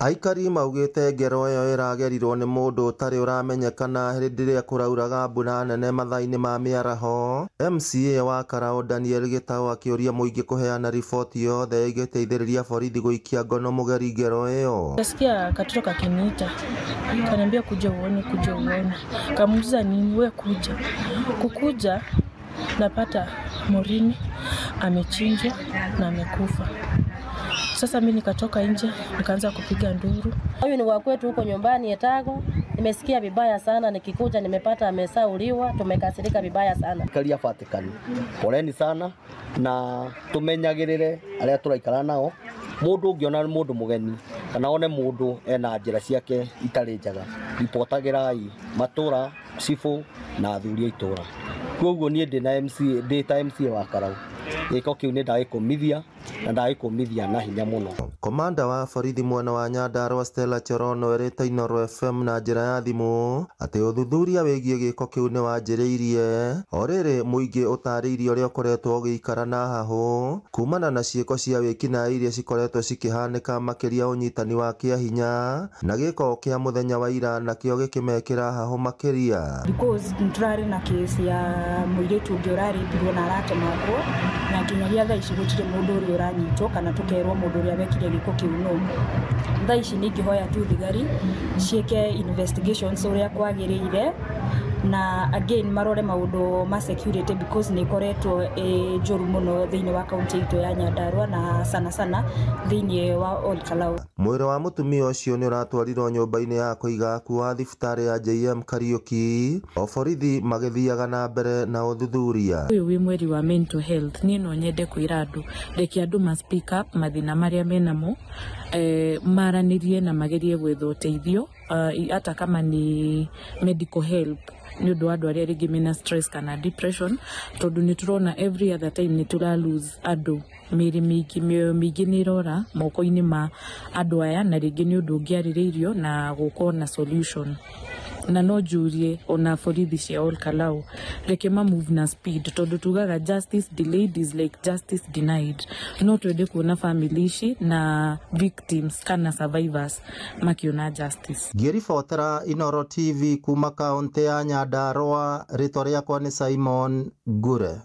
Aikari maugĩte ngero ĩyo ĩragerirwo nĩ mũndũ ũtarĩ ũramenyekana hĩndĩ ĩrĩa kũrauraga mbura nene mathaa-inĩ ma mĩaraho. MCA wa Karau Daniel Gitau akĩũria mũingĩ kũheana riboti yothe ĩngĩteithĩrĩria borithi gũikia ngono mũgeri ngero ĩyo. Nasikia katoto kakiniita, kaniambia kuja uone, kuja uone. Kamuuliza nini, we kuja. Kukuja napata Morini amechinjwa na amekufa. Sasa mimi nikatoka nje nikaanza kupiga nduru. Huyu ni wa kwetu huko nyumbani Etago. Nimesikia vibaya sana, nikikuja nimepata amesauliwa, tumekasirika vibaya sana. Karia Vatican. Poleni sana na tumenyagirire aria turaikara nao. Mundu ungiona mundu mugeni kana one mundu ena njira ciake itari njega, ripotagirai matura, cibu na athuri a itura. Koguo nie ndina MCA, ndi ta MCA wa Karau. Gĩko kĩu nĩ ndagĩkũmithia na ndagĩkũmithia na hinya mũno. Komanda wa borithi mwena wa Nyandarua Stella Cherono erĩte Inooro FM na njĩra ya thimũ atĩ ũthuthuria wĩgiĩ gĩko kĩu nĩ wanjĩrĩirie. O rĩrĩ mũingĩ ũtarĩirie ũrĩa ũkoretwo ũgĩikara na hahũ kumana na ciĩko cia wĩkinaĩ iria cikoretwo cikĩhanĩka, makĩria ũnyitani wa kĩahinya na gĩko kĩa mũthenya wa ira nakĩo gĩkĩmekĩra hahũ makĩria. Because nĩtũrarĩ na case ya mũirĩtu ũngĩ ũrarĩpirwo na aratemangwo, na nginyagia thaa ici gũtirĩ mũndũ ũrĩa ũranyitwo kana tũkerwo mũndũ ũrĩa wekire gĩko kĩu nũ. Thaa ici ningĩhoya tu thigari ciĩke investigations ũrĩa kwagĩrĩire, na again marore maũndũ ma security because nĩ ĩkoretwo ĩ njũru mũno thĩinĩ wa kaunti itũ ya Nyandarua na sana sana thĩinĩ wa Ol Kalou. Mwĩrĩ wa mũtumia ũcio nĩ ũratwarirwo nyũmba-inĩ ya kũiga akuũ wa thibitarĩ ya JM Kariuki, o borithi magĩthiaga na mbere na ũthuthuria. Ũyũ wĩ mweri wa mental health, niĩ no nyende kwĩra andũ, reke andũ ma speak up mathĩna marĩa menamo, maranĩrie na magerie gwetha ũteithio, hata kama ni medical help nĩ ũndũ wa andũ arĩa rĩngĩ mena stress kana depression, tondũ nĩ tũrona every other time nĩ tũra lose andũ, mĩĩrĩ mĩingĩ, mĩoyo mĩingĩ nĩ ĩrora moko-inĩ ma andũ aya, na rĩngĩ nĩ ũndũ ũngĩarĩrĩirio na gũkorwo na solution. Na no njurie ona borithi cia Ol Kalou, reke ma move na speed, tondũ tugaga justice delayed is like justice denied. No twende kuona family ici na victims kana survivors makiona justice. Ngĩribotera Inooro TV kuma kaũntĩ ya Nyandarua, rĩtwa rĩakwa nĩ Simon Ngure.